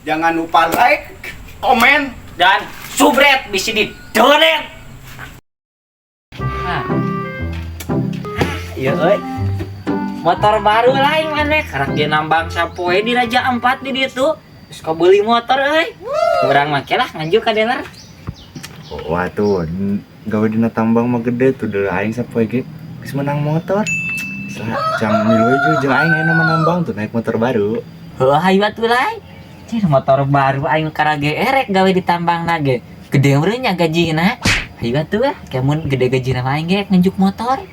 Jangan lupa like, Komen dan subret bisi di donet. Nah. Iya euy. Motor baru lain maneh karak ge nambang sapoe di Raja Ampat di ditu. Terus kau beli motor euy. Urang make lah nganjuk ka dealer. Wah tuh, gawe dina tambang mah gede tuh deuleu aing sapoe ge geus menang motor. Salah, jang milu we jeung aing aya mah nambang tuh naik motor baru. Heuh hayu atuh lain. Cir motor baru aing karage erek gawe di tambang nage. Gede meureun nya gajina. Hayu atuh ah, kemun gede gajina mah aing ge nganjuk motor.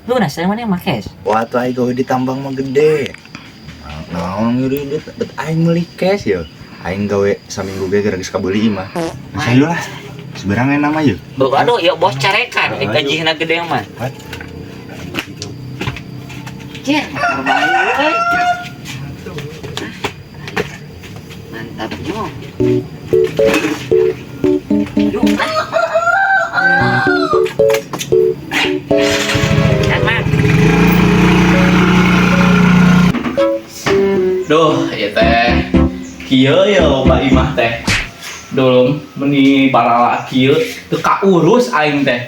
Lu nah saya mana make? Wah tuh aing gawe di tambang mah gede. Naon ngiri duit, bet aing meuli cash ya. Aing gawe saminggu ge geus kabeuli mah. Nah, hayu lah. Seberang enak mah yeuh. Aduh, ya bos carekan, Ayo. gajina gede mah. What? Cir, motor baru euy. Mantapnya. Yuk, ah. Kan, Mak. Duh, ieu teh. Kieu ya loba imah teh. Dulung meni barala kieu teu kaurus aing teh.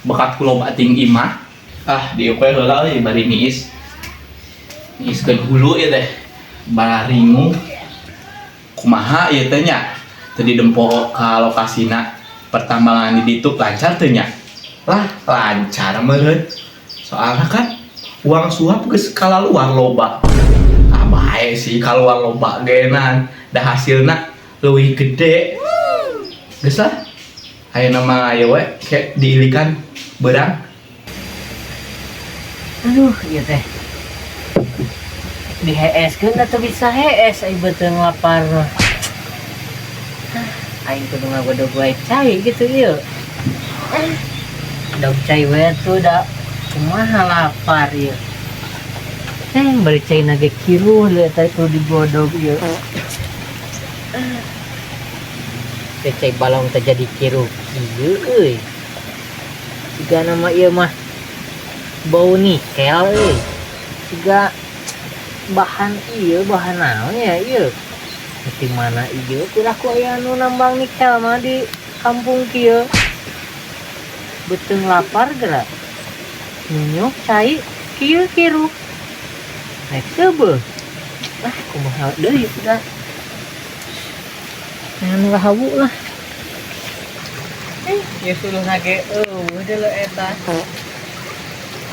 Bekat ku loba ting imah. Ah, dieu we heula euy bari niis. Niiskeun hulu ieu teh. Bararingu. Kumaha ieu teh nya? Teu didempo ka lokasina pertambangan di ditu lancar teu nya? Lah, lancar meureun. Soalna kan uang suap geus kalaluar loba. Ah, bae sih kaluar loba genan. Da hasilna leuwih gede. Geus lah. Ayeuna mah ieu we ke diilikan beurang. Aduh, ieu teh. Diheeskeun atuh bisa hees ai beuteung lapar mah. Aing kudu ngagodog wae cai gitu ieu. Dog cai we atuh da kumaha lapar ieu. Bari cai na ge kiruh leuh tadi kudu digodog ieu. Teh cai balong teh jadi kiruh kieu euy. Siga nama ieu mah bau nikel euy. Siga bahan ieu, bahan naon ya ieu? Di mana ieu piraku aya nu nambang nikel mah di kampung kieu. Beuteung lapar geura. Nyunyuk cai kieu kiruh. Naik seubeuh. Ah, kumaha deui udah. Anu hawu lah. Ya suluhna ge eueuh deuleu eta.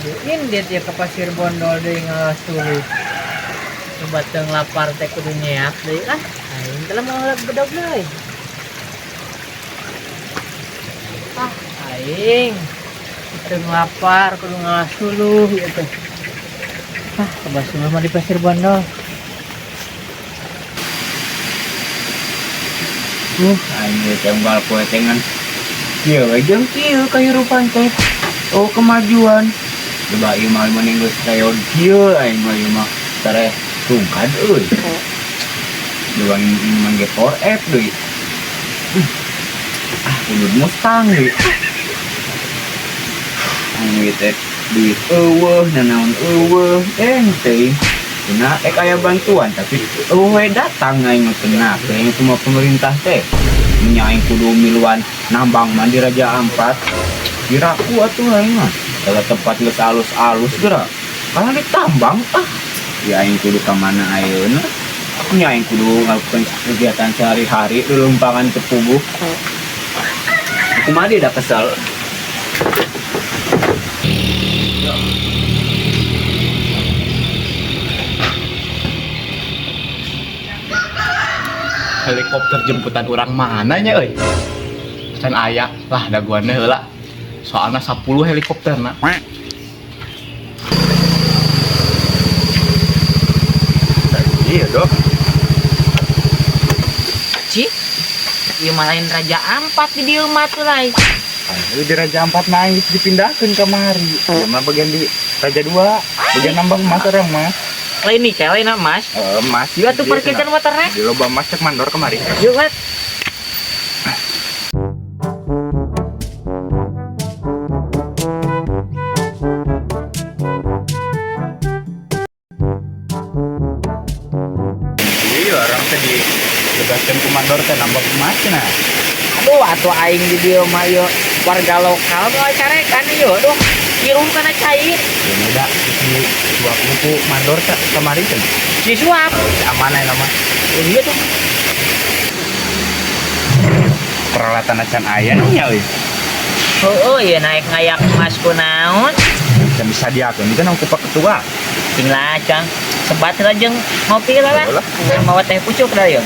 Deui dia ke Pasir Bondol deui ngalas suluh. Coba teung lapar teh kudu nyeak deui lah. Aing teh mau bedog deui. Ah, aing teung lapar kudu ngalas suluh ieu teh. Ah, coba suluh mah di Pasir Bondol. Aing ge teh unggal poe teh ngan kieu we jeung kieu kahirupan teh. Oh, kemajuan. Coba ieu mah mending geus reod kieu aing mah ieu mah tereh tungkad euy. Coba ini mah ge 4F deui. Ah, kudu Mustang deui. Aing ge teh duit eueuh, nanaon eueuh, teuing. Nah, ek aya bantuan tapi eueuh we datang aing mah teu aing semua pemerintah teh. Nya aing kudu miluan nambang mah di Raja Ampat. Kiraku atuh aing mah. Kalau tempat geus alus-alus geura. Kalau ditambang ah, ya aing kudu ka mana ayeuna? Nya aing kudu ngalakukan kegiatan sehari-hari lulumpangan teu puguh. Kumaha dia da kesel. Helikopter jemputan orang mana nya euy? Can aya lah daguanna heula. Soalna 10 helikopter na. Iya dok. Ci, ieu mah lain Raja Ampat di dieu mah tuh lain. Ayo di Raja Ampat mah geus dipindahkeun kamari. Ieu mah bagian di Raja 2, bagian nambang emas orang mah. Lain nih, lain emas. Emas. Yuk atuh parkirkan motornya. Di loba emas cek mandor kemari. Yuk, Mat. teh ditugaskeun ku mandor teh nambang emas cenah. Aduh, atuh aing di dieu mah ieu warga lokal mah carekan ieu. Aduh, kirum kana cai. Ya muda di suap ku mandor teh kamari cenah. Disuap. Aman aya mah. Oh, iya tuh. Peralatan acan aya nih ya euy. Oh, iya naik ngayak emas ku naon? Can bisa diakeun kan ku Pak Ketua. Cing lah, Cang. Sebat lah jeung ngopi lah lah. Lah. Mawa teh pucuk dah yeuh.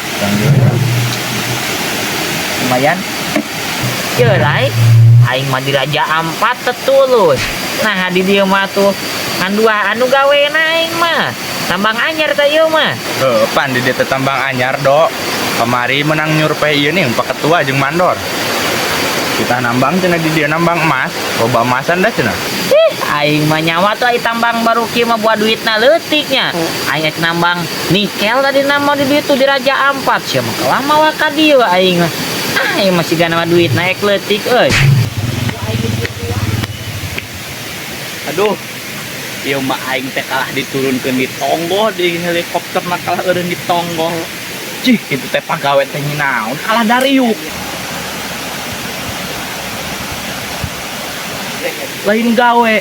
Lumayan. Ye lai, aing mah di Raja Ampat tetulus. Nah, di dieu mah tuh ngan dua anu gawe aing mah. Tambang anyar teh ieu mah. Heuh, pan di dieu teh tambang anyar, Dok. Kamari menang nyurpeh ieu nih Pak Ketua jeung mandor. Kita nambang cenah di dieu nambang emas, loba emasan dah cenah. Ih, aing mah nyawa tuh aing tambang baru kieu mah buat duitna leutiknya. Aing rek nambang nikel tadi nama di dieu tuh di Raja Ampat. Sia mah kalah mawa ka dieu aing mah. Ah, aing masih gana mah duit naik leutik euy. Aduh, ieu mah aing teh kalah diturunkeun di tonggoh di helikopter mah kalah eureun di tonggoh. Cih, itu teh pagawe teh naon kalah dariuk. Lain gawe.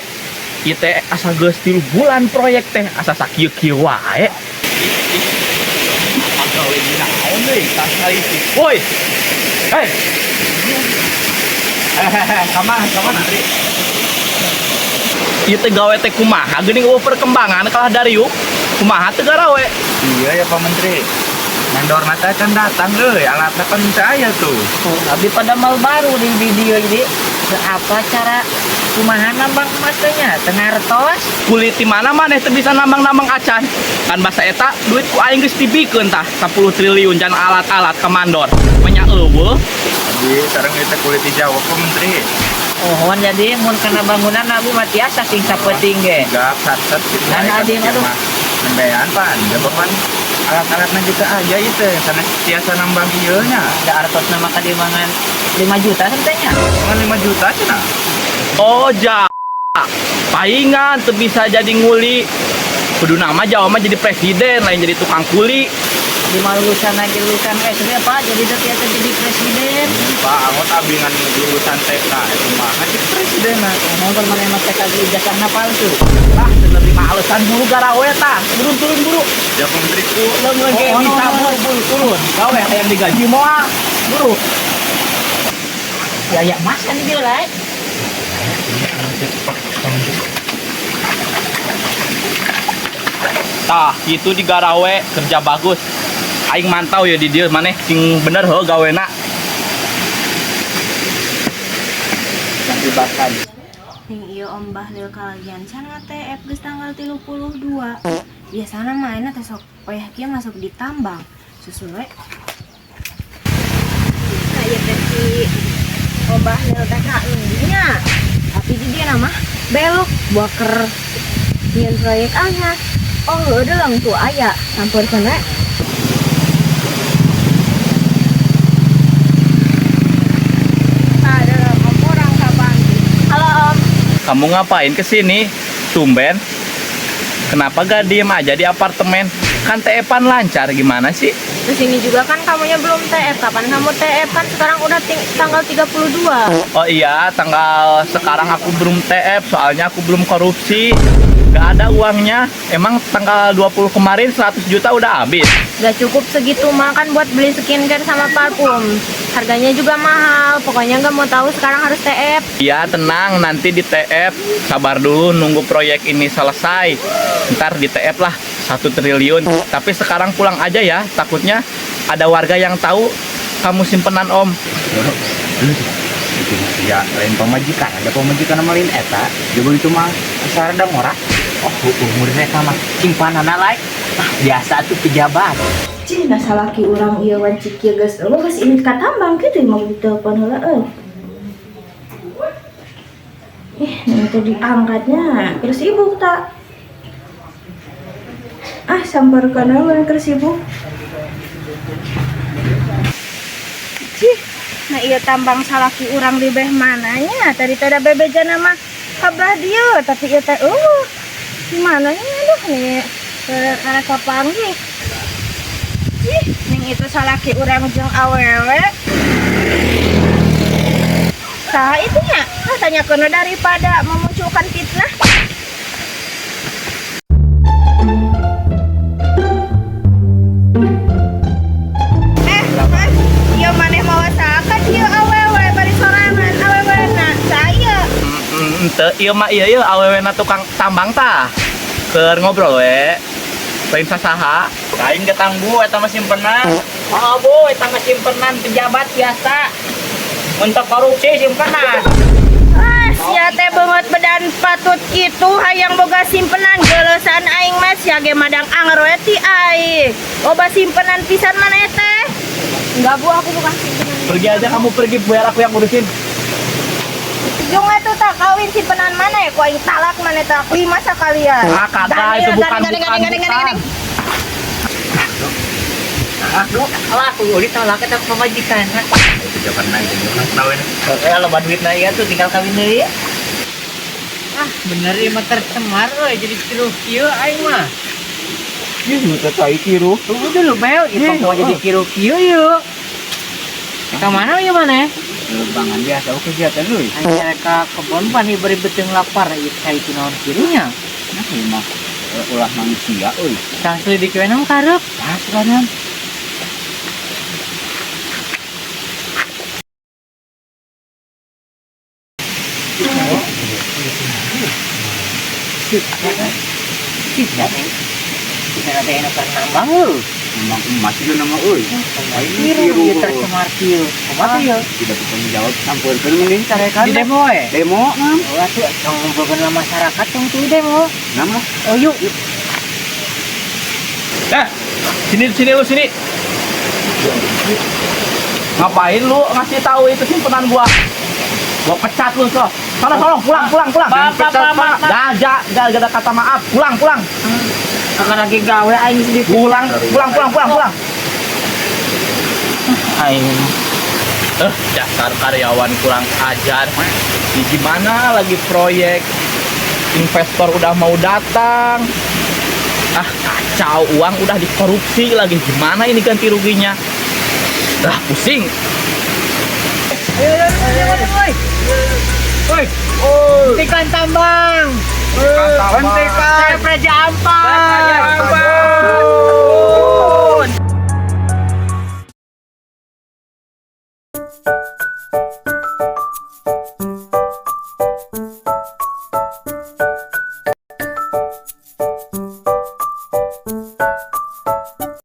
Ieu teh asa geus 3 bulan proyek teh asa sakieu-kieu wae. Pagawe naon deui tas kali itu. Woi. Hei. Hehehe, kamana kamana? Ieu teh gawe teh kumaha geuning eueuh perkembangan kalah dariuk. Kumaha teh garawe? Iya ya Pak Menteri. Mandor mata can datang euy, alatna pan teu aya tuh. Abdi pada mal baru di video ini. Apa cara kumaha nambang emas teh nya? Teu ngartos. Kulit di mana maneh teu bisa nambang-nambang acan. Kan basa eta duit ku aing geus dibikeun tah 10 triliun jan alat-alat ka mandor. Menya eueuh. Abi sareng ieu teh kulit di Jawa Pak Menteri. Oh, jadi mun kana bangunan abi mah tiasa sing sapenting ge. Gak satset gitu. Nah, adi aduh. Nembean pan, jawaban alat-alatna juga aja itu sana tiasa nambang ieu nya. Da artosna mah kadimangan 5 juta teh nya. Ngan 5 juta cenah. Oh, ja. Paingan teu bisa jadi nguli. Kudu nama Jawa mah jadi presiden, lain jadi tukang kuli. Di lulusan lagi lulusan SD Pak, jadi teu tiasa jadi presiden. Pak, angot abi ngan lulusan TK itu mah jadi presiden. Ngomong mana emang TK ge ijazahna palsu. Ah, teu lebih mah alasan buru garawe tah. Turun turun buru. Ya Pak Menteri. Leungeun ge Oh, bisa oh, buru buru turun. Gawe hayang digaji moal. Buru. Ya ya mas kan dia lah. Tah, itu di garawe kerja bagus. Aing mantau ya di dieu maneh sing bener heuh gawena. Dibakan. Ning ieu Om Bahlil kalagian can nge-TF geus tanggal 32. Biasana mah ayeuna teh sok wayah kieu masuk di tambang. Susul we. Nah, ieu teh si Om Bahlil teh ka endi nya. Tapi di dieu mah belok boker nyieun proyek anyar. Oh, heueuh deuleng tuh aya sampeurkeun we. Kamu ngapain kesini? Tumben. Kenapa gak diem aja di apartemen? Kan TF-an lancar, gimana sih? Kesini juga kan kamunya belum TF. Kapan kamu TF? Kan sekarang udah tanggal 32. Oh iya, tanggal sekarang aku belum TF, soalnya aku belum korupsi. Gak ada uangnya. Emang tanggal 20 kemarin 100 juta udah habis? Gak cukup segitu mah kan buat beli skincare sama parfum. Harganya juga mahal. Pokoknya gak mau tahu sekarang harus TF. Iya, tenang, nanti di TF. Sabar dulu nunggu proyek ini selesai. Ntar di TF lah 1 triliun. Tapi sekarang pulang aja ya, takutnya ada warga yang tahu kamu simpenan Om. Ya, lain pemajikan, ada pemajikan sama lain eta. Dia begitu mah sarada ngorak. Oh, umurnya sama simpanana lain. Ah, biasa tuh pejabat. Cih, nah salaki urang ieu wanci kieu geus eueuh geus ini ka tambang kitu mah ditelepon heula euy. Nanti diangkatnya keur sibuk tak. Ah, sampeurkeun we mun keur sibuk. Cih, nah ieu tambang salaki urang di beh mananya? Tadi teh da bebejana mah kabah dieu, tapi ieu teh eueuh. Di mananya aduh nih, karena kapanggih. Ih, ning itu salaki urang jeung awewe. Saha itu nya? Ah, tanyakeun we daripada memunculkan fitnah. Eh, Mas, ieu maneh mawa saha ka dieu awewe bari sorangan awewena? Saha ieu? Henteu, ieu mah ieu ieu awewena tukang tambang tah. Keur ngobrol we. Lain sasaha. Lain getang Bu, eta mah simpenan. Oh, Bu, eta mah simpenan pejabat biasa. Untuk korupsi simpenan. Ah, sia teh beungeut bedan patut kitu hayang boga simpenan geuleusan aing mah sia ge madang anger we ti aing. Loba simpenan pisan maneh teh. Enggak, Bu, aku bukan simpenan. Pergi aja kamu pergi biar aku yang ngurusin. Jung atuh tak kawin simpenan mana ya ku aing talak maneh talak lima sakalian. Ah, kagak itu bukan Gandeng, bukan gandeng, gandeng, bukan. gandeng. Aku lah aku udah talak eta pamajikan. Pejabat naik orang Eh, loba duitna ieu tuh tinggal kawin deui. Ah, bener ieu mah tercemar euy jadi kiruh kieu aing mah. Ih, nu teh tai kiruh. Tunggu dulu Bel, ieu mau jadi kiruh kieu yeuh. Ka mana ieu maneh? Lebangan biasa oke kegiatan euy. Aing ka kebon pan ieu bari beuteung lapar ieu cai kunaon kirunya. Nah, ieu mah ulah manusia euy. Tang selidik we nang karep. Pas kan. Kita nanti enak nambang euy. Nambang emas itu nama euy. Kiruh ieu tercemar kieu. Kumaha ieu? Tidak bertanggung jawab sampeurkeun mending carekan. Di demo we. Demo nam. Oh, atuh tong ngumpulkeun lah masyarakat tong tuh demo. Nam lah. Oh yuk. Eh, sini sini lu sini. Ngapain lu ngasih tahu itu simpenan gua? Gua pecat lu so. Sono sono pulang pulang pulang. Maaf, Pecat, maaf, maaf. Gak, gak, gak ada kata maaf. Pulang pulang. Akan lagi gawe aing sedih. Pulang pulang pulang pulang pulang. Aing. Dasar karyawan kurang ajar. Ini gimana lagi proyek investor udah mau datang. Ah, kacau, uang udah dikorupsi lagi. Gimana ini ganti ruginya? Ah, pusing. Ayo ayo ayo ayo ayo. Woi. Hentikan tambang. Hentikan. Saya Raja Ampat. Raja Ampat.